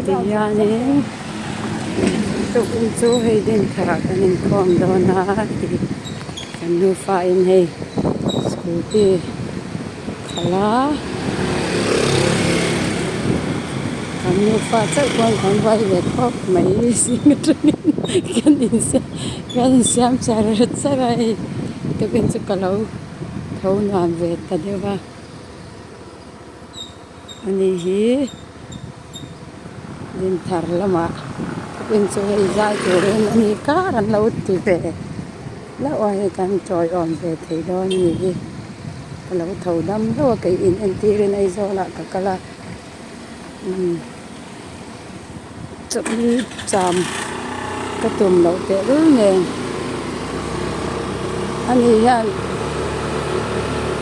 Ti hianin tukin chu hei Dinthar ah kan inkhawm dawn a tih kan nufa in hei scooty khalh a kan nufa chauh pawn kan buai ve khawp mai zing atangin kan insiam kan insiam char char a hei tukin chu ka lo tho nuam ve ta deuh a. Ani hi Dinthar lamah thupin chu hei zai turin a ni kar an lo ti ve hlauh a hei kan tawiawm ve thei dawn a ni hi ka lo tho dam hlauh a kei in entirin Aizawl ah ka kal a umm chawlhni cham ka tum loh tehlul nen ani hian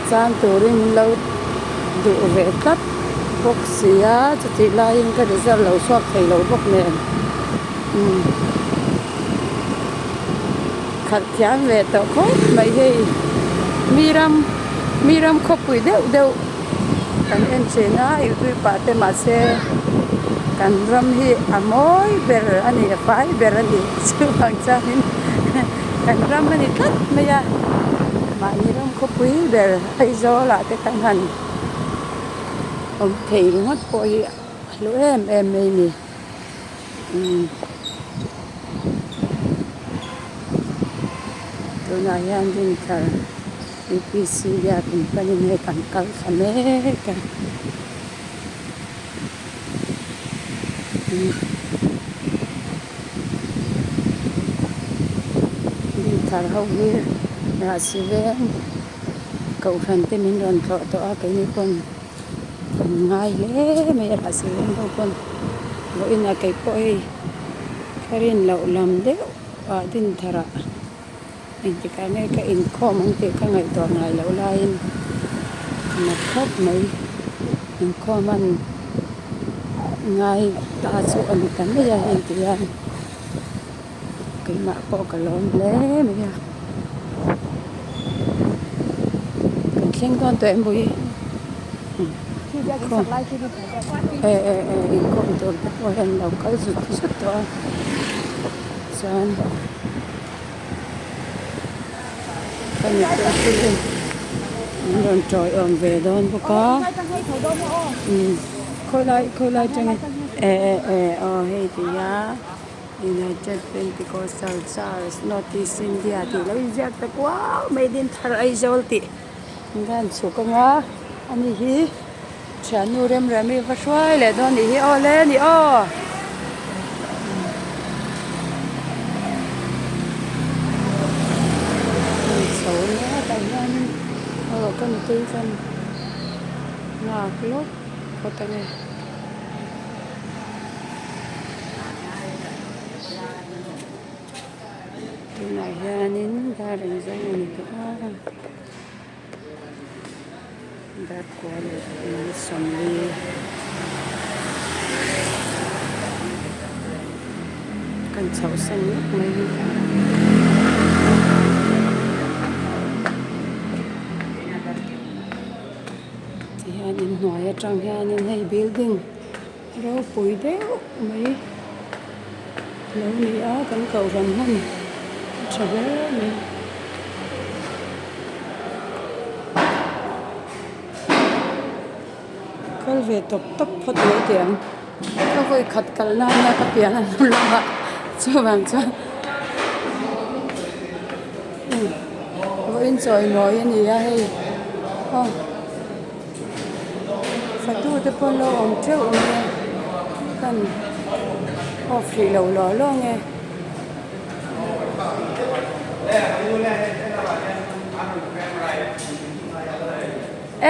cham turin min lo duh ve tlat bawk si a chutih laiin ka result lo chhuak thei lo bawk nen umm khalh thiam ve tawh khawp mai hei mi ram mi ram khawpui deuh deuh. Kan en thin a youtube ah te mahse kan ram hi a mawi ber a ni a fai ber a ni chuvang chuanin kan ram a ni tlat mai a mahni ram khawpui ber Aizawl ah te kan han awm thei ringawt pawh hi a hlu em em mai a ni umm tunah hian Dinthar. UPC biakin panin hei kan kal thla mek a Dinthar ho hi Rahsi veng kohhran te min rawn tlawh tawh a keini pawn kan ngai hle mai a Rahsi veng ho pawn vawiinah keipawh hei ka rin loh lam deuh ah Dinthar ah. Engtikah nge ka inkhawm ang tih ka ngaihtuah ngai loh laiin ka nat khawp mai. Inkhawm an ngai ta chu a ni ta mai a heng tih hian keimah pawh ka lawm hle mai a. Kan thleng dawn tawh em Bui? Inkhawm e e e inkhawm tur te pawh hian an lo kal zut zut tawh a chuan. Ka nupui chu an rawn tawiawm ve dawn bawk a umm khawilai khawilai atangin eh eh eh aw hei ti a United Pentecostal Church North East India tih lo inziak ta kuau mai Dinthar Aizawl tih an han chhuk anga ani hi thiannu Remremi va hruai leh dawn nih hi aw le ni aw. Chho mek ah hianin aw ka nutei chuan nghak lawk phawt ange. Tunah hianin dar engzawng a ni tawh a. Darkua leh 40 kan chhoh san ngawt mai hi tihian inhnuai atang hianin hei building ropui deuh mai lo ni a kan kohhran hmun a tha hle mai. Kal ve tawp tawp phawt mai teh ang ka vawi khat kal nana ka pian a hnu lamah chuvang chuan vawiin chawi nawi a ni a hei aw fatu te pawh an lo awm teuh mai a kan off hrih lo law law ang e.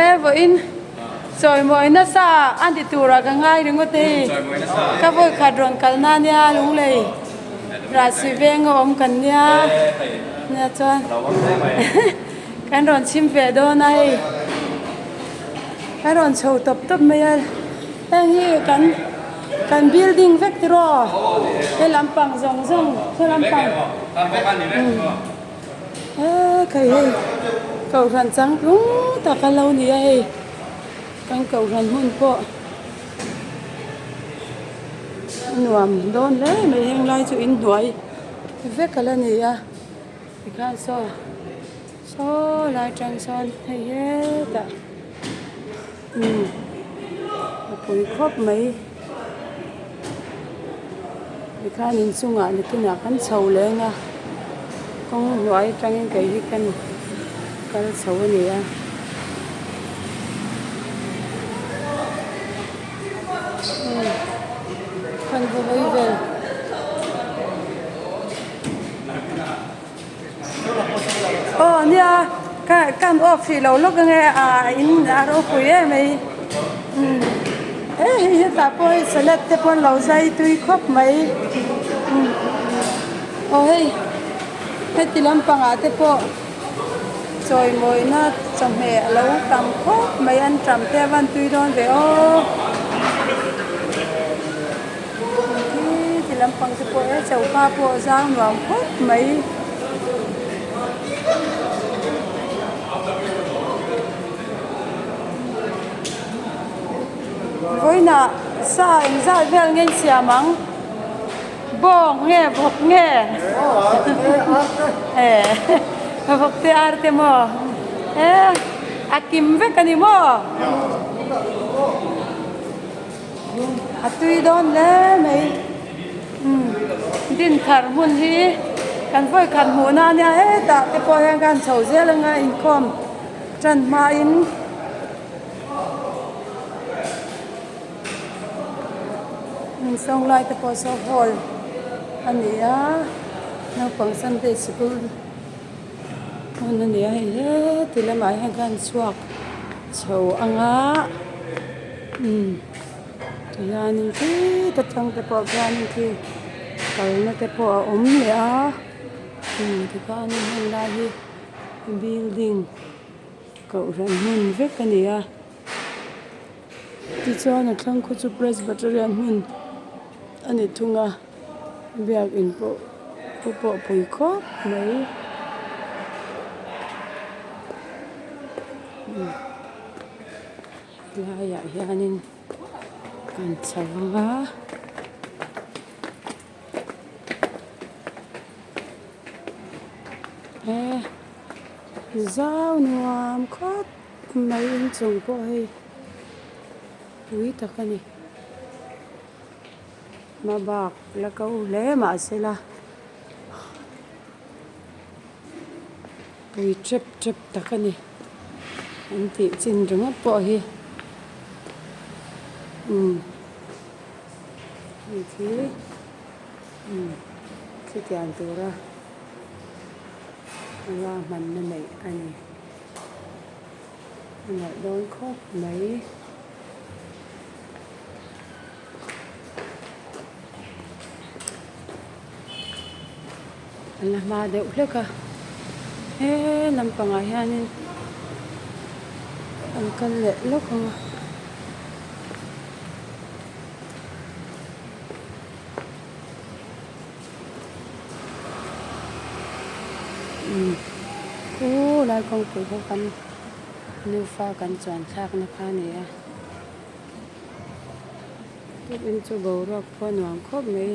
E vawiin chawimawi nasa a ni turah ka ngai ringawt hei ka vawi khat rawn kal na nia lunglei rahsi veng a awm kan nia nia chuan kan rawn chhim ve dawn a hei kan rawn chho tawp tawp mai a heng hi kan kan building vek tiraw he lampang zawng zawng he lampang He khai hei kohhran changtlung tak a lo ni a hei kan kohhran hmun pawh. A nuam dawn hle mai heng lai chu inhnuai vek a la ni a tikhan saw saw lai atang sawn hei hetah umm a pui khawp mai tikhan inchungah nakinah kan chho leng a kawng hnuai atangin kei hi ka kal chho a ni a. Kan va hawi vel. Aw nia ka kan off hrih lo lawk ange a in a ropui em mai umm he hei hetah pawh hei salad te pawh an lo zai tui khawp mai umm aw hei heti lampangah te pawh. Chawimawina chawhmeh a lo tam khawp mai an ṭam te a van tui dawn ve aw khi ti lampang te pawh e choka pawh a zang nuam khawp mai. Vawiinah sa engzat vel nge insiam ang? Bawng nge vawk nge? Vawk te ar te maw? E a kim vek a ni maw? A tui dawn hle mai. Umm Dinthar hmun hi kan vawi khat hmuhna a nia hetah te pawh hian kan chho zel anga inkhawm tan hmain. Sawnglai te pawh saw hall a ni a naupang sunday sikul hmun a ni a hei heti lamah hian khan chhuak chho ang a umm tihianin khita tang te pawh khianin khi kalna te pawh a awm leh a umm tikhanin heng lai hi building kohhran hmun vek a ni a. Tichuan a thlang khu chu Presbyterian hmun a ni thung a biakin pawh khu pawh pui khawp mai helaiah hianin an chho ang a. He zau nuam khawp. Mai inchung pawh hei pui tak a ni. Hma bak la ko hle mahse la pui tep tep tak a ni. An tih chin ringawt pawh hi umm hei khi umm khitiang tura ruahmanna neih a ni. A nalh dawn khawp mai. A la hma deuh hlek a he lampangah hianin an kal leh lawk ang a. Khu lai kawngpui kha kan nufa kan chuan thlakna kha a ni a tukin chu boruak pawh a nuam khawp mai.